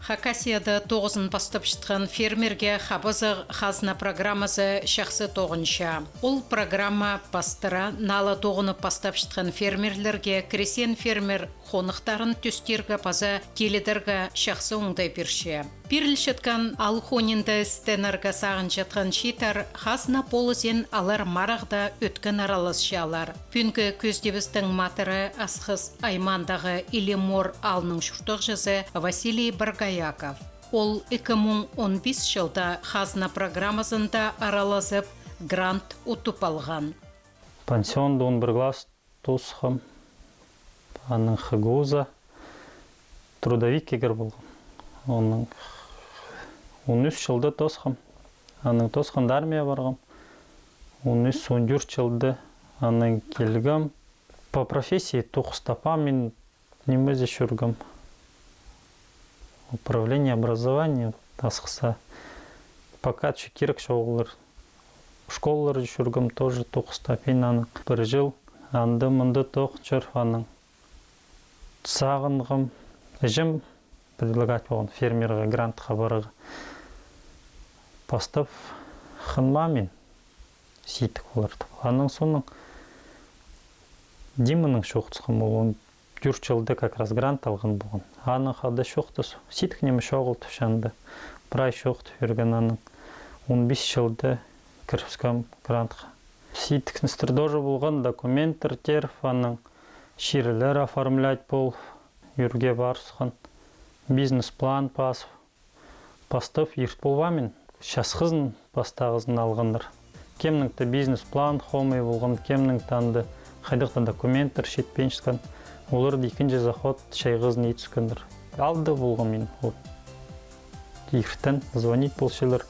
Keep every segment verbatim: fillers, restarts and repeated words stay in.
Хакасияда тоғызын пастапчатхан фермерге хабазығ хазна программазы чахсы тоғынча. Ол программа пастыра наа ла тоғынып пастапчатхан фермерлерге, крестьян-фермер хонахтарын тӧстирге паза тилідерге чахсы оңдай пирче. Пирілчеткен Ал Хонинда істенерге сағынчатхан чииттер хазна полызын алар марығда ӧткін араласчалар. Пӱӱнгі кӧзідібістің матыры Асхыс аймаандағы Илимор аалның чуртағҷызы Василий Боргояков. Ол ікі муң он пис чылда хазна программазында аралазып, грант утып алған. Пансионда он пір класс тоосхам, анаң ХГУ-за трудовик кирер полғам. Анаң он ӱс чылда тоосхам, анаң тоосханда армия парғам. Он ӱс, он тӧрт чылда анаң килгем. По профессии тоғыс таппаам, мин нимезе чӧргем. Управление образования Асхыста. Пока че кирек чоғыллар. Школаларда чӧргем тоже тоғыс таппин, анаң пір чыл анда-мында тоғын чӧр, анаң сағынғам. Іҷем предлагать полған фермерға грантха парарға. Пастап хынмаам мин, сидік полар тіп. Анаң соонаң Диманаң чоохтасхам, ол он тӧрт чылда как раз грант алған полған. Анаң хада чоохтас, сидік ниме чоғыл тіпче анда. Прай чоохтап пирген, анаң он пис чылда кірібіскем грантха. Сидік істер тоже полған, документтер тер, анаң чирлер оформлять пол, ӱрге парысхан, бизнес-план пас, пастап ирт полбаам мин. Часхызын пастағызын алғаннар. Кемнің-де бизнес-план хомай полған, кемнің-де анда хайдағ-да документтер читпинчеткен. Оларды ікінҷі заход чайғызын итіскеннер. Алда полғам мин, вот. Иртен звонить полчалар.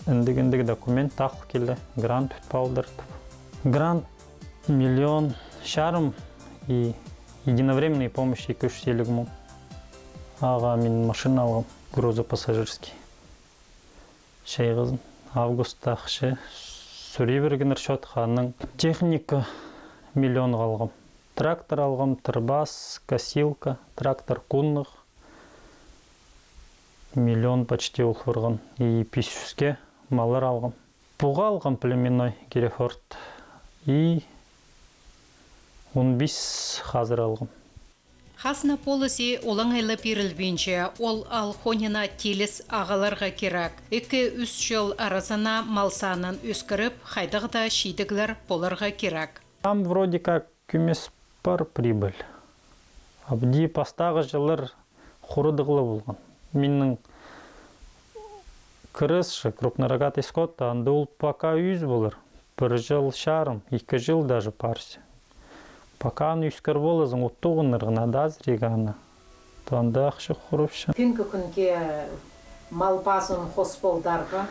Індіг, індіг документ ағыл киле, грант ӱт полдыр тіп. Грант миллион чарым и единовременный помощь ікі чӱс илиг муң. Ағаа мин машина алғам, грузопассажирский. Чайғызын августта ахча сӱребірген расчётха, анаң техника миллионға алғам. Трактор алғам, тырбас, косилка, трактор куннығ. Миллион почти ол парған. И пис чӱске маллар алғам. Пуға алғам племенной Герефорд. И он пис хазыр алғам. Хазна полызы олаңай ла пирілбинче, ол Ал Хонинда тиліс ағыларға кирек. Ікі-ӱс чыл аразына мал санын ӧскіріп, хайдағ-да чидіглер поларға кирек. Там вроде как кӧмес пар прибыль. А піди пастағы чыллар хурадығ ла полған. Минің крыс же, крупнорогатый скот, анда ол пока ӧс полар. Пір чыл чарым, ікі чыл даже парча. Пока аны ӧскір полазың, от тоғынарға нада азырирға аны. Анда ахча хурапча. Пӱӱнгі кӱнге мал пазын хос полдарға?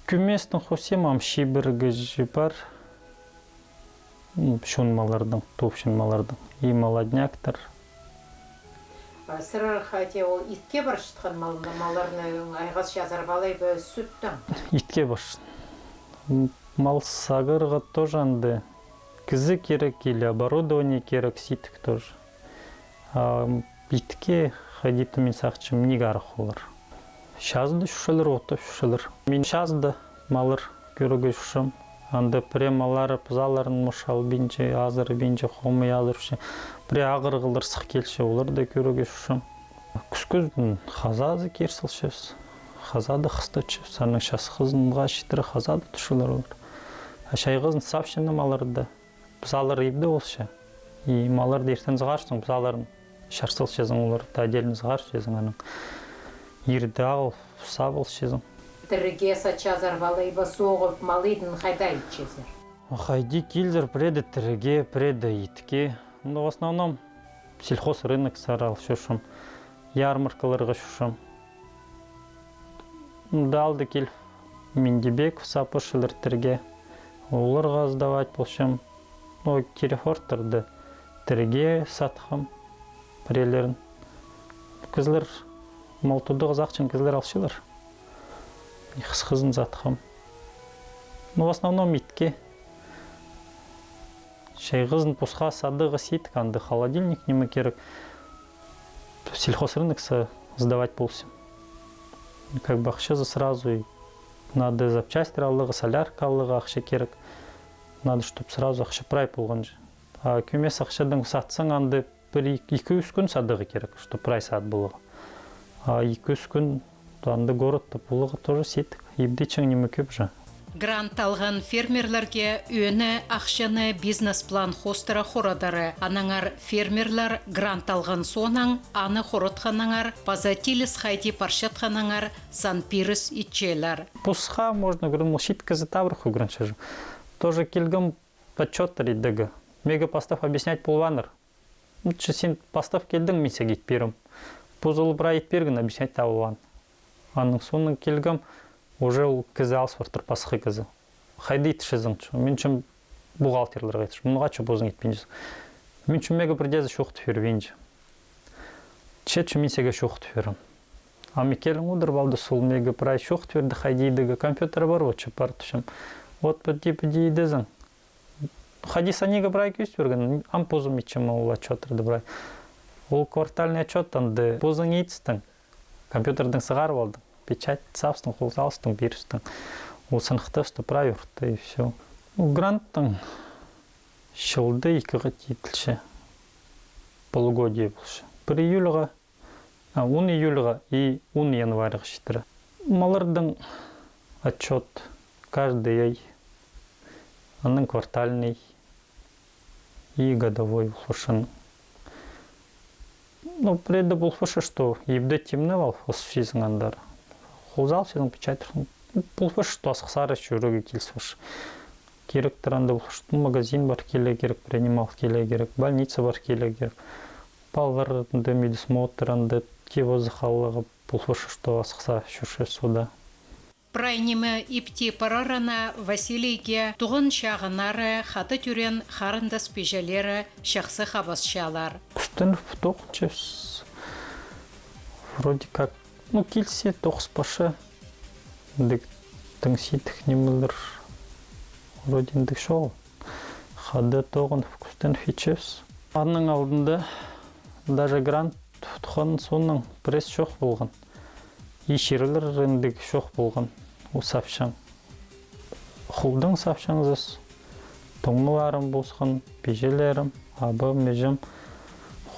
Кӧместең хосчам, ам чибіргі же пар. М, чон маллардаң, топ чон маллардаң. И молодняктар. А сірер хайди ол итке парчатхан малны, малларны айғасчазар ба алай ба сӱттең? Итке парча. М, мал сағарға тоже анда кізі кирек или оборудование кирек, сидік тоже. А итке хайди-да мин сағынчам, ниик арах олар. Чазыда чӧрчелер, отта чӧрчелер. Мин чазыда маллар кӧрерге чӧрчем. Анда пірее маллары пызаларын муш албинча, азырбинча, хомай азырча. Пірее ағырығлар сых килче, оларды кӧрерге чӧрчем. Кӱскӱзін хазазы кир салчабыс. Хазада хыстатчабыс. Анаң часхызынға читіре хазада турчалар олар. А чайғызын сапчаң малларны. Пызалар ибде полча. И малларды иртен сығарчазың, пызаларын чар салчазың, оларды отдельно сығарчазың, анаң ирде ағыл сап алчазың. Тіріге сатчазар ба алай ба соғып, мал идін хайда итчезер? Хайди килзер, пірееде тіріге, пірееде итке. Ну, в основном сельхозрыноксар ал чӧрчем, ярмаркаларға чӧрчем. М, даа алды киліп, Миндибеков сапчалар тіріге. Оларға сдавать полчам. Но Герефордтарды тіріге сатхам, пірелерін. Кізілер, мал тударға сағынчаң кізілер алчалар. Хысхызын сатхам. Ну, в основном итке. Чайғызын пасха садығға сидік, анда холодильник ниме кирек. Сельхозрынокса сдавать полчам. Как бы ахчазы сразу и надо запчастьтер аларға, солярка аларға ахча кирек. Надо, чтоб сразу ахча прай полғанҷа. А кӧмес ахчадаң сатсаң, анда пір ик-, ікі-ӱс кӱн садарға кирек, чтоб прай саат поларға. А ікі-ӱс кӱн анда городта поларға тоже сидік. Ибде чаң ниме кӧп же. Грант алған фермерлерге ӧӧні ахчаны бизнес-план хоостыра хорадары. Аннаңар фермерлер грант алған соонаң, аны хоратханнаңар паза тиліс хайди парчатханнаңар сан пиріс итчелер. Посха, можно, кӧрем, ол чиит кізі табырах ӱгренче же. Тоже килгем отчёттар идерге. Меге пастап объяснять полбааннар. Ну, че син пастап килдің, мин сағаа ит пирем. Позы ол прай ит пирген, объяснять таап албаан. Аның соонаң килгем, уже ол кізі алыс партыр, пасха кізі. Хайди итчезің, че? Мин че бухгалтерлерге итчем. Мынға че позың итпинчезің? Мин че меге пірдеезі чоохтап пирбинче. Че, че мин сағаа чоохтап пирем. Ам ікӧлең одырып алды, сол меге прай чоохтап пирді, хайди идерге, компьютер пар, вот че пар тӱсчем. Вот піди, піди идезің. Хайди санирға прай кӧзіт пирген, ам позым итчем ол отчёттарды прай. Ол квартальный отчёт, анда позың итістің, компьютердең сығарып алдың, печать саабыстың, хол салыстың, пирістің. Ол сыныхтабысты прай орта, и всё. Ол гранттың чылда ікі хати иділче, полугодие полча. Пір июльға, а, он июльға и он январьға читіре. Малларның отчёт каждый ай, анаң квартальный и годовой полча. Ну, пірееде пол парча, что ибде тимнеп ал, ус сизің андар. Хол салып сизің, печать турзың. Пол парча, что асхыссар чӧрерге киліс парча. Киректер анда пол парча, что магазин пар, килерге кирек, принимал килерге кирек, больница пар, килерге кирек. Палаларны медосмотр анда, тип оза халлаға пол парча, что асхыссар чӧрче суда. Прай ниме ибде парарына Василийге туған чағыннары, хада тӧреен харындас-пиҷелері чахсы хабасчалар. Кӱстеніп тоғынчабыс. Вроде как, ну, килісче, тоғыс парча. Андағ тың сидік нимелер вроде андағ чоғыл. Хада тоғынып, кӱстеніп итчебіс. Аның алдында даже грант утхан соонаң пірее чох полған. И чирлер андағ чох полған. Ол сапчаң. Холдаң сапчаңзас. Туңмаларым ползын, пиҷелерім, абам, іҷем.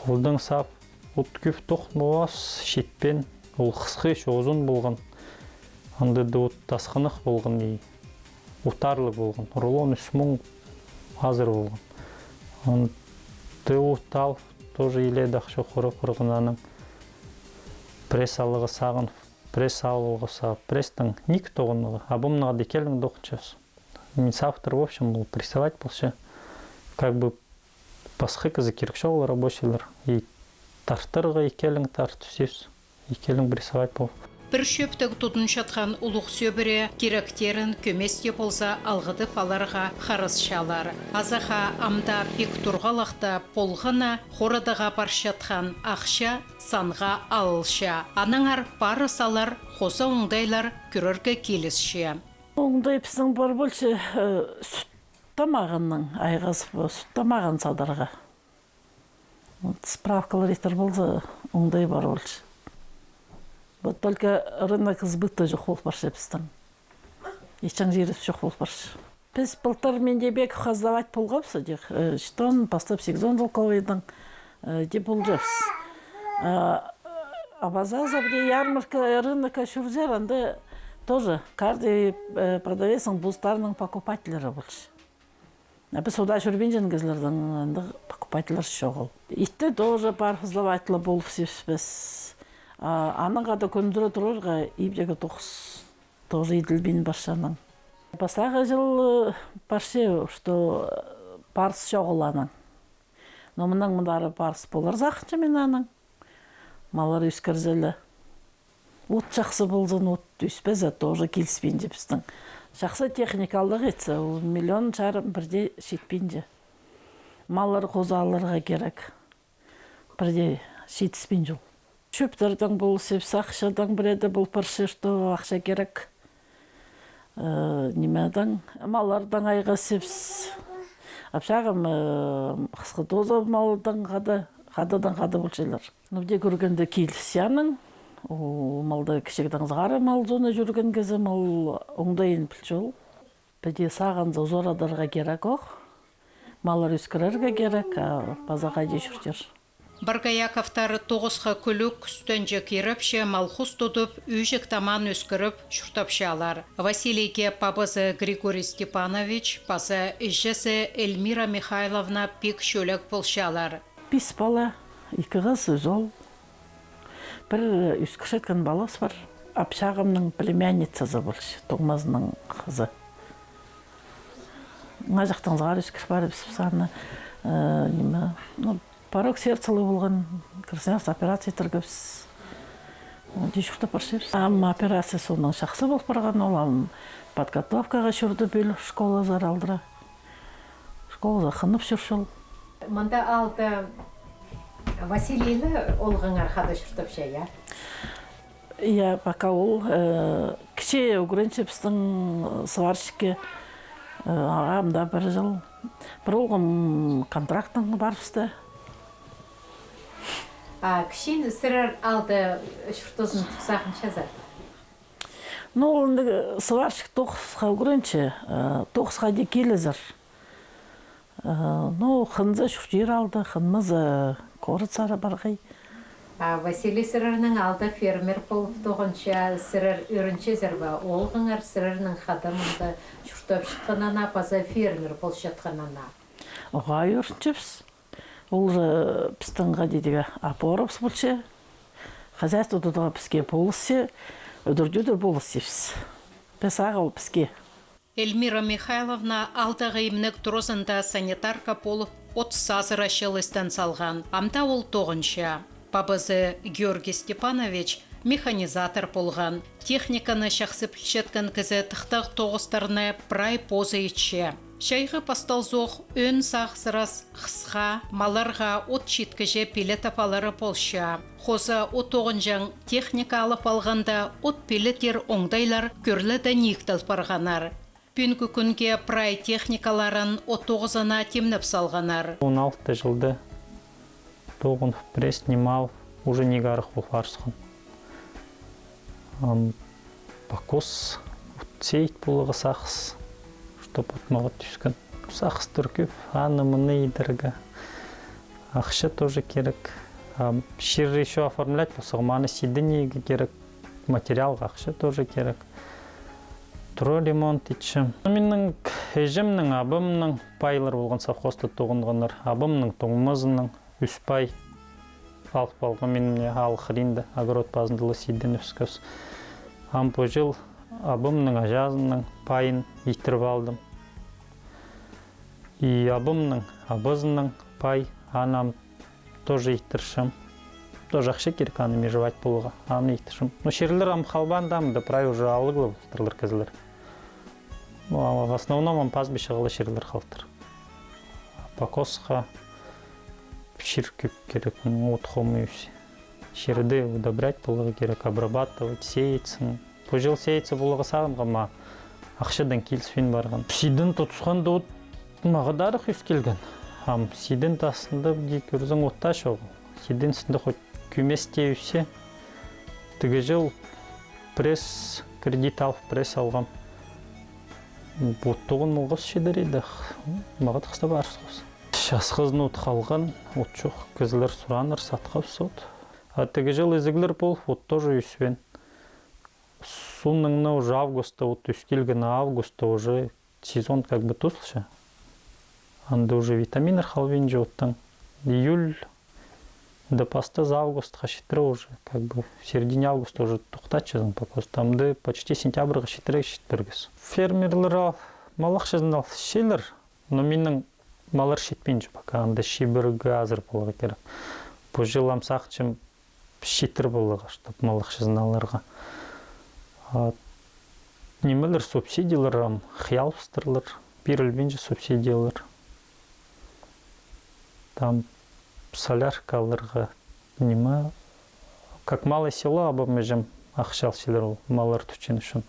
Холдаң сап, от кӧп тоғынмаабыс, читпеен, ол хысхы чоозын полған. Анда даа от тасхынах полған и утарлығ полған. Рулон ӱс муң азыр полған. Анда от алып, тоже илееде ахча хорап парған анаң. Пресс аларға сағын, пресс аларға сағын, пресстең ниик тоғынарға. Абамнаң даа ікӧлең тоғынчабыс. Мин саптыр, в общем, ол прессовать полча. Как бы пасха кізі кирек чоғыл, рабочийлер. И тартарға ікӧлең тартып сибіс, ікӧлең прессовать пол. Пір чӧптіг тудынчатхан улуғ сӧбіре киректерін кӧмес тее полза алғыдып аларға харасчалар. Азахха ам даа пик турғалахта полғаны, хорадығға парчатхан ахча санға алылча. Аннаңар парыс алар хоза оңдайлар кӧрерге килісче. Оңдай пістің пар полча, э, сӱт тамағының айғазы, сӱт тамағын садарға. Вот справкалар итер полза, оңдай пар полча. Вот только рынок сбыта чох пол парча пістің. Итчең чирібіс чох пол парча. Піс пылтыр Мендебековха сдавать полғабыс, тек, э, читон, пастап Сигзон Долковойдаң, э, тее полҷабыс. А, а паза за ярмарка, рынокка чӧрзер, анда тоже каждый, э, продавецтің позының покупательлері полча. А піс уда чӧрбинчең кізілердең андағ покупательлер чоғыл. Итті тоже парып сдавать ла полып сибіс піс. А, анаң хада кӧндіре турарға ибдегі тоғыс тоже иділбин парча анаң. Пастағы чыл, э, парча, что, э, парыс чоғыл анаң. Но мынаң мындары парыс полар сағынчам мин анаң. Маллар ӧскірзе ле. От чахсы ползын, от ӧспезе, тоже киліспинче пістің. Чахсы техника аларға итсе, ол миллион чарым пірдее читпинче. Маллар хоза аларға кирек. Пірдее читіспинче ол. Чӧптердең пол сибіс, ахчадаң пірееде пол парча, что ахча кирек. Э, нимедең, маллардаң айғас сибіс. Апчағым, э, хысхы тооза малдаң хада, хададаң хада полчалар. Ну, пу дее кӧргенде килісче аның, ол малды кічігдең сығара мал соонаң чӧрген кізі, мал оңдайын пілче ол. Піди сағынза, узарадарға кирек ох. Маллар ӧскірерге кирек, а паза хайди чуртир. Боргояковтар тоғысха кӱлӱк, кӱстенҷең ирепче, мал-хус тудып, ӱҷӱк тамаан ӧскіріп чуртапчалар. Василийге пабазы Григорий Степанович паза іҷезі Эльмира Михайловна пик чӧлек полчалар. Пис пала, ікі хыс, ӱс оол. Пір ӧскірчеткен палабыс пар. Апчағымның племянницазы полча, туңмазының хызы. Аңаа чахтаң сығара ӧскір парыбыс піс аны, э, ниме, ну, порок сердцалығ полған, Красноярск операция иттіргебіс. Дее чуртап парчабыс. Ам операция соонаң чахсы пол парған, ол ам подготовкаға чӧрді пӱӱл школазар алдыра. Школазар хынып чӧр чол. Мында аалда Василий ле олғаңар хада чуртапча, я? Я, пока ол, э, кічее ӱгренче пістің сварщикке, э, ағам даа пір чыл. Пір оолғым контрактнаң парыбысты. А кічее сірер аалда чуртазын тіп сағынчазар? Ну, ол андағ, сварщик тоғысха ӱгренче, э, тоғысха даа килізер. Э, ну, хынза чуртир аалда, хынмаза городсар парғай. А Василий сірернің аалда фермер полып тоғынча, сірер ӧрінчезер бе, олғаңар сірернің хада мында чуртапчатханына, паза фермер полчатханына? Оғаа, ӧрінчебіс. Ол же пістің хайди тігі опорабыс полча. Хозяйство тударға піске полысча, ӱдірдерге полысчабыс. Піс ағаа, ол піске. Эльмира Михайловна аалдағы имнег туразында санитарка полып отыс азыра чыл істен салған. Амда ол тоғынча. Пабазы Георгий Степанович механизатор полған. Техниканы чахсы пілчеткен кізі тыхтағ тоғыстарны прай позы итче. Чайғы пасталзох ӧӧн сағызырас хысха, малларға от читкіҷе пиле тап алары полча. Хоза от тоғынҷаң техника алып алғанда, от пиле тир оңдайлар кӧрла даа нииктел парғаннар. Пӱӱнгі кӱнге прай техникаларын от тоғызына тимнеп салғаннар. Он алты чылда тоғынып, пресс ниме алып, уже ниик арах пол парысхан. Ам покос, вот, сеять поларға сағыс, чтоб от мағат тӱскен. Сағыстар кӧп, аны-мыны идерге. Ахча тоже кирек. Ам чир ещё оформлять полза, ам аны сидінерге кирек. Материалға ахча тоже кирек. Тура ремонт итчем. Минің іҷемнің, абамның пайлар полған, совхозта тоғынғаннар. Абамның туңмазының ӱс пай алып алған, мин мына аал хыринда, огород пазында ла сидін ӧскебіс. Ам пу чыл абамның аҷазының пайын итіріп алдым. И абамның абазының пай, аны ам тоже итірчем. Тоже ахча кирек аны межевать поларға, аны итірчем. Ну, чирлер ам халбаан даа, мында прай уже алығ ла полтырлар кізілер. Ну, а в основном ам пастбищеға ла чирлер халтыр. Покосха чир кӧп кирек, ну, от хомай ӧсе. Чирді удобрять поларға кирек, обрабатывать, сеяться. Пу чыл сеяться поларға сағынғам, а ахчадаң киліспин парған. Сидін тутысханда от мағат арах ӧскелген. Ам сидін тастында, піди кӧрзең, от таа чоғыл. Сидін істінде хоть кӧмес тее ӧссе. Тігі чыл пресс, кредит алып, пресс алғам. От тоғынмалғабыс чидер иді, мағат хыстап парысхабыс. Часхызын от халған, от чох, кізілер сураннар, сатхабыс от. А тігі чыл изіглер полып, от тоже ӧспеен. Соонаң на уже августта от ӧскелген, а августта уже сезон как бы тоозылча. Анда уже витаминнер халбинча оттаң. Июль, да пастазы августха читіре уже, как бы в середине августа уже тохтатчазың покос. Амды почти сентябрьға читіре чит пиргебіс. Фермерлер ал-, мал ахчазын алчалар. Но минің маллар читпинче пока, анда чибіргі азыр поларға кирек. Пу чыл ам сағынчам читір поларға, чтоб мал ахчазын аларға. А нимелер, субсидиялар ам хыялыбыстырлар, пирілбинче субсидиялар. Там солярка аларға, ниме, как малое село, абам-іҷем ахча алчалар ол маллар тутчаң ӱчӱн.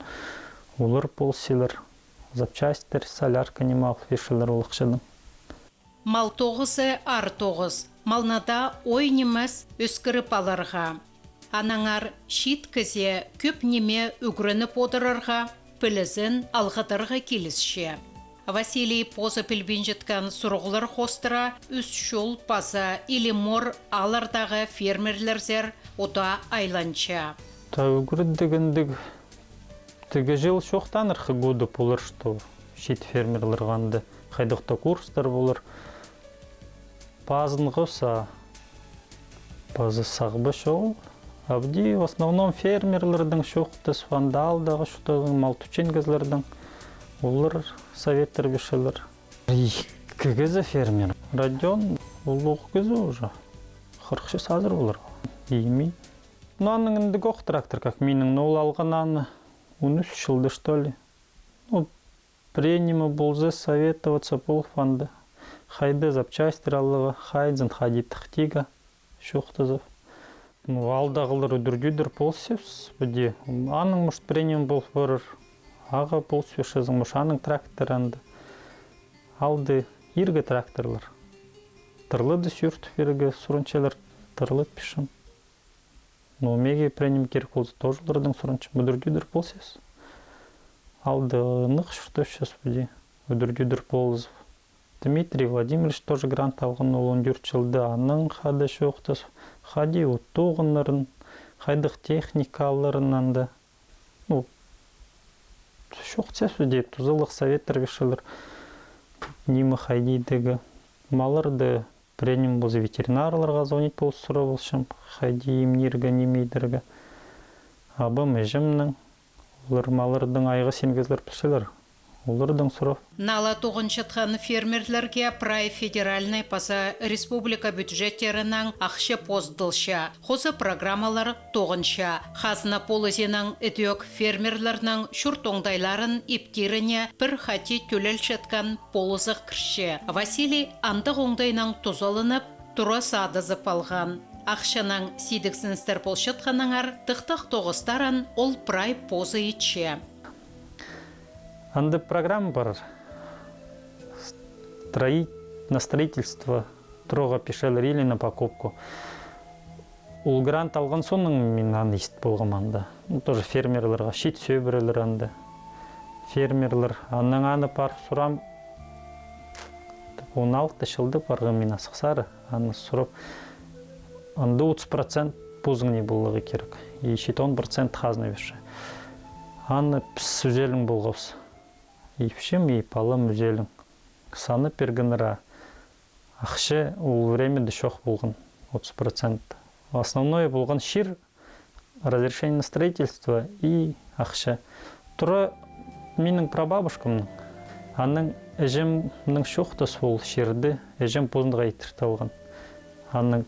Олар полысчалар, запчастьтер, солярка, ниме алып пирчелер ол ахчадаң. Мал тоғызы аар тоғыс. малны даа ой нимес ӧскіріп аларға. Аннаңар чиит кізее кӧп ниме ӱгреніп одырарға, пілізін алғыдарға килісче. Василий позы пілбинчеткен сурығлар хоостыра Ӱс Чул паза Илимор ааллардағы фермерлерзер удаа айланча. Та ӱгредіг андағ тігі чыл чоохтанарға хығырығ полар, что чиит фермерлерге анда хайдағ-да курстар полар. Пазынғы саа, пазы сағбас чоғыл. Абди в основном фермерлернің чоохтазып, анда аалдағы чуртағ мал тутчаң кізілернің, олар советтер пирчелер. Ікі кізі фермер. Родион улуғ кізі уже. Хырых час азыр полар. Имей. Но аның андағ ох трактор, как минің, но ол алған аны он ӱс чылда, что ли. Ну, пір ниме полза, советоваться полып анда. Хайда запчастьтер аларға, хайзын хайди тахтиға, чоохтазып. Ну, аалдағылар удур-тӧдір полысчабыс піди. Аның, может, пір ниме пол парар. Ағаа полыс пирчезің, может, аның трактор анда. Алды иргі тракторлар. Тырлыды сӱртіп пирерге суранчалар, тырлат пирчем. Ну, меге пір ниме кирек полза, тоже олардаң суранчам. Удур-тӧдір полысчабыс. Алды нығ чуртапчабыс піди. Удур-тӧдір полызып. Дмитрий Владимирович тоже грант алған, ол он тӧрт чылда, анаң хада чоохтазып, хайди от тоғынарын, хайдағ техника аларын анда. Ну, чоохтасчабыс піди, тузалығ советтер пирчелер. Ниме хайди тігі. Малларды пір ниме полза, ветеринарларға звонить полып сурап алчам, хайди имнирге, ниме идерге. Абам, іҷемнең, олар маллардаң айғасчаң кізілер пілчелер. Олардаң сурап. Нала тоғынчатхан фермерлерге прай федеральнай паза республика бюджеттерінең ахча позыдылча. Хоза программалар тоғынча. Хазна полызинаң ідӧк фермерлернің чурт оңдайларын иптиріне пір хати тӧлелчеткен полызығ кірче. Василий андағ оңдайнаң тузаланып, тура садызып алған. Ахчанаң сидіксіністер полчатханнаңар, тыхтағ тоғыстарын ол прай позы итче. Анда программа пар. Строить, на строительство турарға пирчелер или на покупку. Ол грант алған соонаң мин аны истіп полғам анда. Ну, тоже фермерлерге, чиит сӧбірелер анда. Фермерлер, анаң аны парып сурам. Он алты чылда парғам мин Асхыссар, аны сурап. Анда отыс процент позыңның поларға кирек. И чиит он процент хазна пирче. Аны піс ӱзелең полғабыс. Ипчім, и палам ӱзелең. Санап пиргеннер, а ахча ол времяда чох полған, отыс процент. Основное полған чир, разрешение на строительство и ахча. Тура минің прабабушкамның, анаң іҷемнең чоохтас ол чирді, іҷем позынға итіртіп алған. Анаң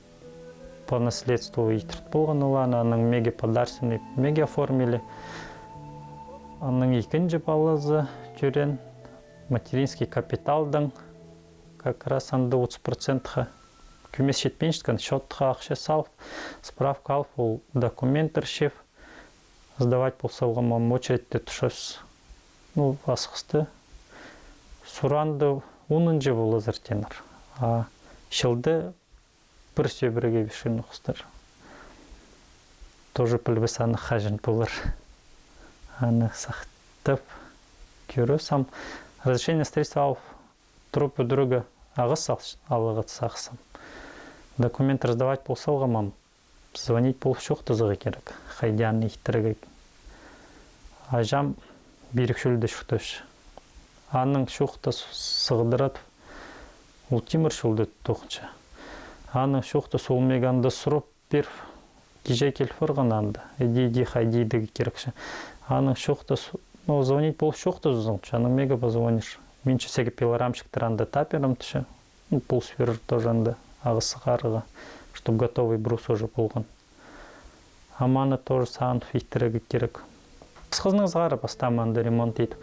по наследству итіртіп алған ол аны, анаң меге подарочный, меге оформили. Анаң ікінҷі палазы тӧреен, материнский капиталдаң как раз анда отыс процентха. Кӧмес читпинчеткен, счётха ахча салып, справка алып, ол документтер чыып, сдавать пол салғам, ам очередьте тӱсчебіс. Ну, Асхыста. Суранды онынҷы полызар тееннер. А чылда пір сӧбіреге пирче науқастар. Тоже пілбес аны хаҷан полар. Аны сахтап кӧрібіс, ам разрешение на строительство алып, турып ӱдірерге ағас ал-, аларға сағынчам. Документ раздавать пол салғам, ам звонить полып чоохтазарға кирек, хайди аны иттерге. Аҷам Пирік чӧлде чуртапча. Анаң чоохтас Сығдырат, ол Тимір чӧлде тоғынча. Анаң чоохтас ол меге анда сурап пиріп, кичее киліп парған анда. Іди, іди, хайди идерге кирекче. Анаң чоохтас, ну, звонить полып чоохтазарзың, че, анаң меге позвонишь. Мин че сеге пилорамщиктер анда тап пирем тіпче. Ну, полыс пирер тоже анда, ағас сығарарға, чтоб готовый брус уже полған. Ам аны тоже сағынып иттерге кирек. Асхызынаң сығара пастаам анда ремонт итіп.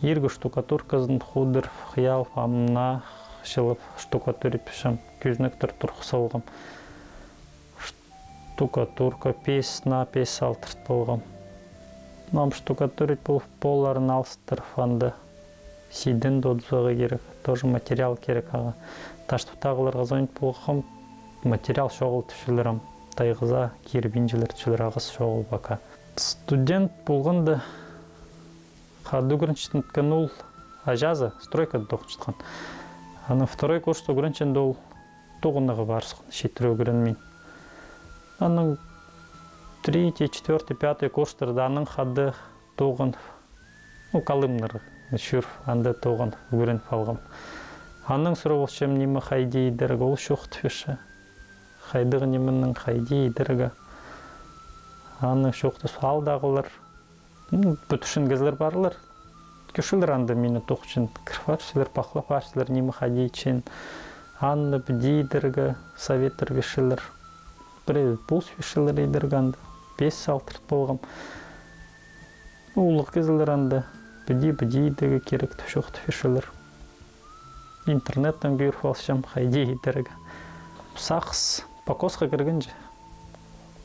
Иргі штукатурказын худырып, хыялып, ам наа чылып штукатурить пирчем, кӧзенектер турғыс салғам. Штукатурка пис на пис алтыртып алғам. Ам штукатурить полып, полларын алыстырып, анда сидін додызарға кирек, тоже материал кирек ағаа. Таштыптағыларға звонить полғам, материал чоғыл тіпчелер ам, тайғаза кирбинчелер тіпчелер, ағас чоғыл пока. Студент полғанда хада ӱгренчеткен ол, аҷазы стройкада тоғынчатхан. Анаң второй курста ӱгренчеткенде ол тоғынарға парысхан, читіре ӱгренмин. Анаң третий, четвёртый, пятый курстарда анаң хада тоғын, ну, калымнар чӧр, анда тоғын ӱгреніп алғам. Анаң сурап алчам, ниме хайди идерге, ол чоохтапча. Хайдағ нименең хайди идерге. Анаң чоохтас, аалдағылар, ну, пӱдірчең кізілер парлар. Кӧрчелер анда мині тоғынҷаң, кір парчалар, пахлап парчалар, ниме хайди итчең. Аны піди идерге советтер пирчелер. Пірее полыс пирчелер идерге анда. Пес-алты ирт полғам. Улуғ кізілер анда піди, піди идерге кирек тіп чоохтап пирчелер. Интернеттең кӧріп алчам, хайди идерге. Сағыс покосха кіргенҷе.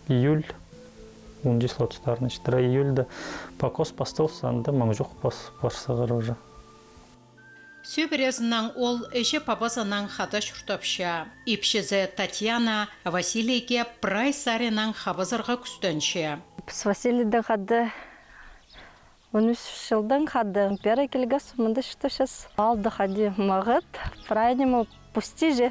Июль, он число тустарны читіре, июльда покос пасталча, анда маң чох пас парсағыр уже. Сӧбірезінең ол іҷе-пабазынаң хада чуртапча. Ипчізі Татьяна Василийге прай саринаң хабазарға кӱстенче. Піс Василийдең хада он ӱс чылдаң хада, пеер килгебіс, мында чуртапчабыс. Аалда хайди мағат, прай ниме пусти же,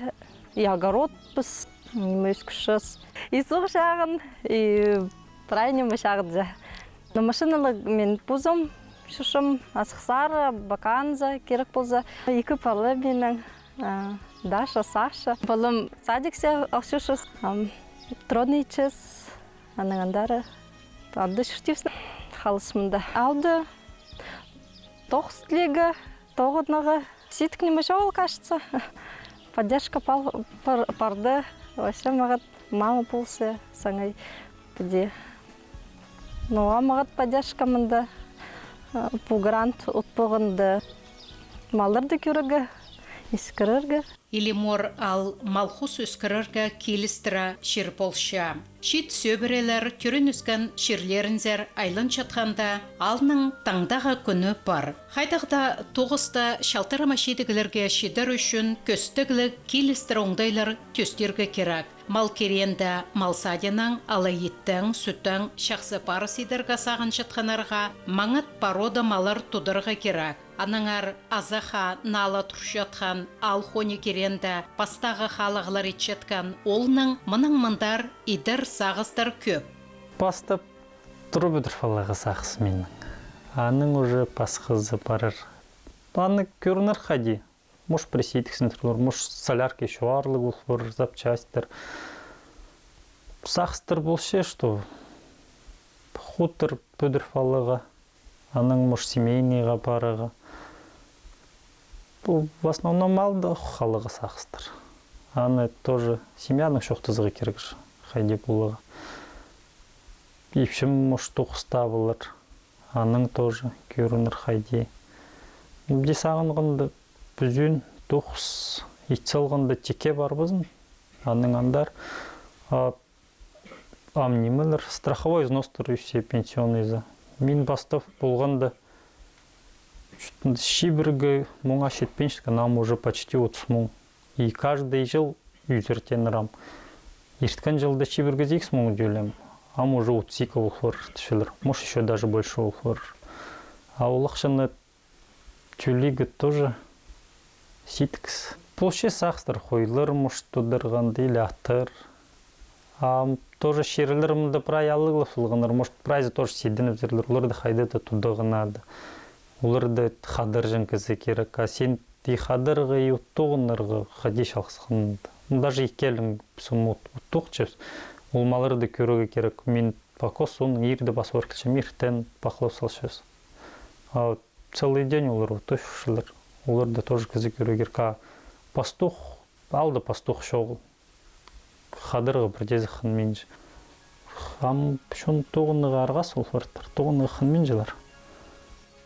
и огородпыс, ниме ӧскірчебіс. И суғ чағын, и прай ниме чағын же. Но машинала мин позым чӧрчем, Асхыссар, Абаканзар, кирек полза. Ікі пала минің, а, Даша, Саша. Палам садиксер ох чӧрчебіс, ам, трон итчебіс, анаң андар анда чуртирбыс. Халас мында. Аалда тоғыс тілирге, тоғынарға. Сидік ниме чоғыл, кажется. Поддержка пал-, пар-, парды. Вообще, мағат мама полза, саңай піди. Ну, а мағат поддержка мында, а, пу грант ут полғанда. Малларды кӧрерге, ӧскірерге. Илимор аал мал-хус ӧскірерге килістіре чир полча. Чиит сӧбірелер тӧреен-ӧскен чирлерінзер айланчатханда, аалның таңдағы кӱні пар. Хайдағ даа тоғыста чалтырама чидіглерге чидер ӱчӱн кӧстігліг килістіре оңдайлар тӧстирге кирек. Мал киреенде мал садинаң алай иттең, сӱттең чахсы парыс идерге сағынчатханнарға, маңат порода маллар тударға кирек. Аннаңар азахха наа ла турчатхан аал хонии киреенде пастағы халығлар итчеткен оолның мынаң мындар идер сағыстар кӧп. Пастап турып одыр палаға сағыс минің. Аның уже пасхазы парар. Аны кӧрінер хайди. Муш пресидіксін турлар, муш солярка чоғарлығ полар, запчастьтар. Сағыстар полча, что хутор пӱдір палаға. Анаң, может, семейныйға парарға. Пу, в основном, малды халарға сағыстар. Аны тоже семьяның чоохтазарға кирек, хайди поларға. Ипчім, может, тоғыс табылар. Анаң тоже кӧрінер хайди. Пу сағынғанда, пӱзін тоғыс ит салғанда тикке парбазын. Анаң андар. А Ам нимелер, страховой взностар ӧсче, пенсионныйзар. Мин пастап полғанда, чибіргі муңа читпинчеткен, ам уже почти отыс муң. И каждый чыл ӱзертеннер ам. Ирткен чылда чибіргі сигіс муң тӧлеем, ам уже отыс ікі пол парар тіпчелер. Может, ещё даже больше пол парар. А ол ахчаны тӧлирге тоже сидікс. Полча сағыстар, хойлар, может, тударға анда или аттар. А тоже чирлер мында прай алығлап салғаннар, может, прайзы тоже сидінібізерлер, оларды хайда-да тударға надо. Оларды хадарҷаң кізі кирек. А син и хадарарға, и ут тоғынарға хайди чалғысхан. Ну, даже иккелең піс ам ут, ут тоғынчабыс. Ол малларды кӧрерге кирек. Мин покос, соны ирде пас пар килчем, иртен пахлап салчабыс. А целый день олар ут тӧстірлер. Оларды тоже кізі кӧрерге кирек. А пастух, аалда пастух чоғыл. Хадарарға пірдеезі хынминче. Ам чон тоғынарға арғас пол партыр, тоғынарға хынминчелер.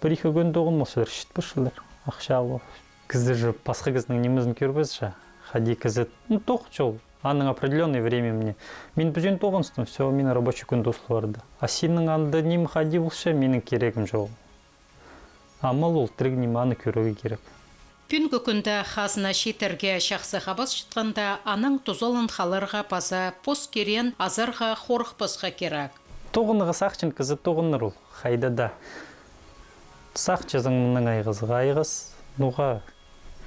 Пір-ікі кӱн тоғынмасчалар, чіт парчалар. Ахча алып. Кізі же пасха кізінің нимезін кӧрбес же. Хайди кізі, ну, тоғынча ол. Аның определённый времени. Мин пӱзін тоғыныстым, всё, минің рабочий кӱн тоозыл парды. А синің анда ниме хайди полча, минің кирегім чоғыл. А мал ол тіріг ниме, аны кӧрерге кирек. Пӱӱнгі кӱнде хазна чииттерге чахсы хабасчатханда, анаң тузаланып халарға паза пос киреен азарға хорыхпасха кирек. Тоғынарға сағынчаң кізі тоғынар ол хайда даа. Сағынчазың мының айғазы, айғас, ноға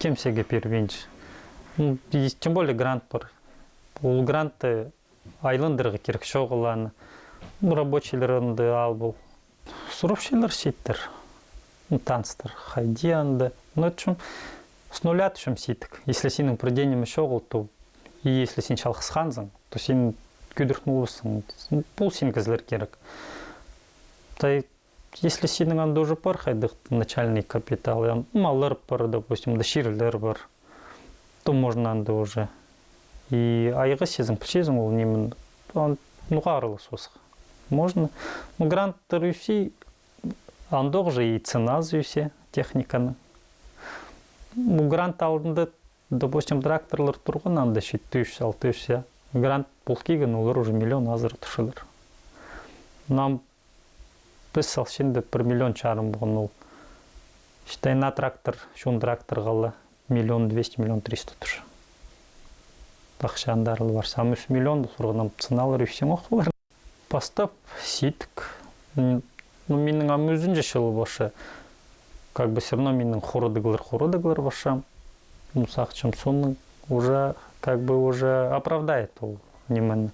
кемсеге пирбинче. М, и тем более грант пар. Ол грантты айландырарға кирек, чоғыл аны. Ну, рабочийлер анда ал пол. Сурапчалар чииттер. Ну, таныстар. Хайди анда. Ну, тӱзім, с нуля тӱзім чиит. Если синің пір дее ниме чоғыл, то, и если син чалғысханзың, то син кӧдіртін полбассың. Пол син кізілер кирек. Тай Если синің анда уже пар хайдағ-да начальный капитал, я, маллар пар, допустим, да чирлер пар, то можно анда уже. И айғасчазың, пілчезің ол ниме, он, ну, ноға араласчазың. Можно. Ну, гранттар ӧсче, андағ же и ценазы ӧсче, техниканың. Ну, грант алнында, допустим, тракторлар турған, анда читі чӱс, алты чӱс, я. Грант пол килген, олар уже миллион азыра тӱсчелер. Нам Піс алчаанда пір миллион чарым полған ол. Считай, на трактор, чоон тракторға ла миллион двести, миллион триста тӱсче. Ахча андар ла пар. Ам ӱс миллион сурғаннаң, ценалар ӧсчең ох полар. Пастап чиит. М, ну, минің ам ӱзінҷі чылы полча. Как бы всё равно минің хорадығлар, хорадығлар полча. Ну, сағынчам, соның уже, как бы уже оправдает ол нимені.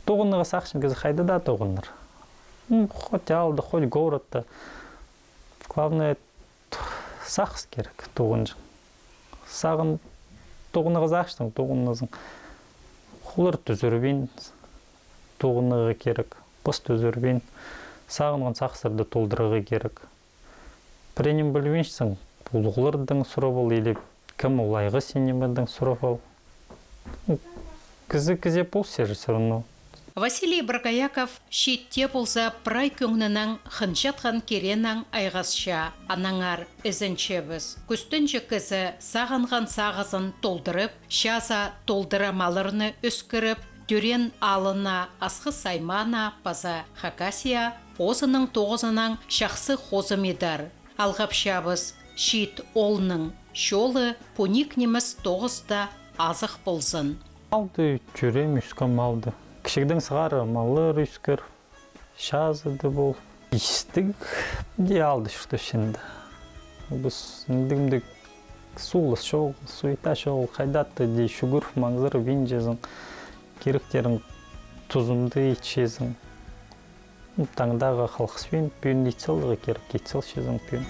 Тоғынарға сағынчаң кізі хайда даа тоғынар. Ну, хоть аалда, хоть городта. Главное, сағыс кирек тоғынҷаң. Сағын, тоғынарға сағынчаң, тоғынарзың. Хулар тӱзірбин тоғынарға кирек. Пос тӱзірбин. Сағынған сағыстарны толдырарға кирек. Пірее ниме пілбинчезің, улуғлардаң сурап ал, или кем ол айғасча, нимедең сурап ал. Кізі кізее полысча же всё равно. Василий Боргояков чиитте полза прай кӧңнінең хынчатхан киреенең айғасча, аннаңар ізенчебіс. Кӱстенҷек кізі сағынған сағызын толдырып, чазы толдыра малларны ӧскіріп, тӧреен аалына, Асхыс аймаана паза Хакасияа позының тоғызынаң чахсы хозым идер. Алғапчабыс, чиит оолның чолы пу ниик нимес тоғыста азых ползын. Малды тӧреем, ӧскем малды. Кічігдең сығара маллар ӧскер, чазыда пол. Истіг дее алды чуртапчам да. Піс індіг-мындіг суулас чоғыл, суета чоғыл, хайда-да дее чӱгӱр, маңзыр, пинчезің, киректерің тузында итчезің. Таңдағы халғыспин, пӱӱн ит саларға кирек, ит салчазың пӱӱн.